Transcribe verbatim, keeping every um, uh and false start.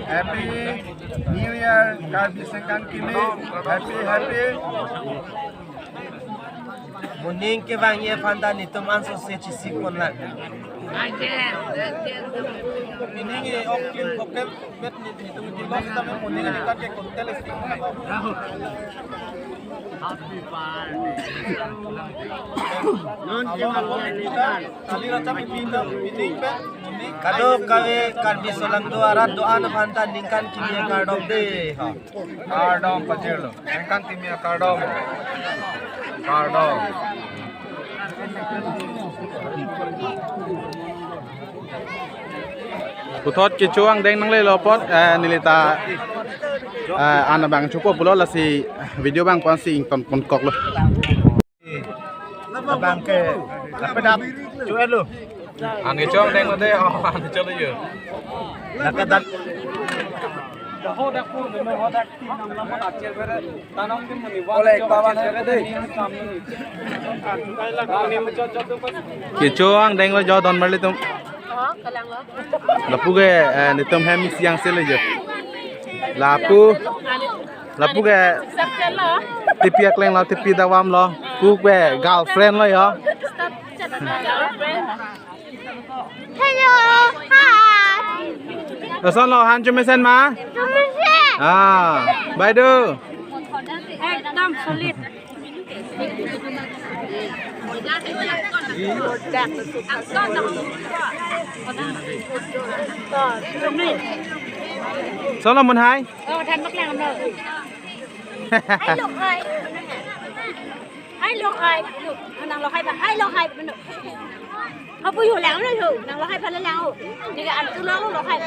Happy New Year, Karbi Sengkan Kimi. Happy, happy. Moning kevangji aphan ta netum ansose chesik ponlang. Moning e ok tin poket bet ni, netum kilos tame moning aningkan ke kontel isi. Non ke ma ko kita kali racham ipinda pining pe moning. Kadokave Karbi aso alam do arat do-an aphan ta ningkan kimi akardom dei. Ha. Kardom pajirlo. Ningkan kimi akardom. Kardom. Puthot kecho angdeng nanglelo apot, eh, nelita, eh, an abang chopo pulo, lasi video abang ponsi ington ponkoklo. Abang ke, apa dap, cuelo. An kecho angdeng lo dei, oh, an kecho lo yo. Lakadat. Ole, kawan hai, dei. Kecho angdeng lo jo don marli atum. Oh, kalanglo. Lapu ke, eh, netum hem isi angse lo jo. Lapu, lapu ke Sab chalo. Tepi akleng lo, tepi dawam lo. Pu ke girlfriend lo jo. Stop chalo, girlfriend. Hello. Hi. Lason lo, han chomesen ma? Chomesen. Ah, baido. Ekdom solid. Solomon hai. Oh, than bak lang no. Hai lo hai. Hai lo hai. Lo, nang lo hai ba. Hai lo hai. Apu yo lang lo yo. Nang lo hai ba lang o. Ni ka an tu lo lo hai.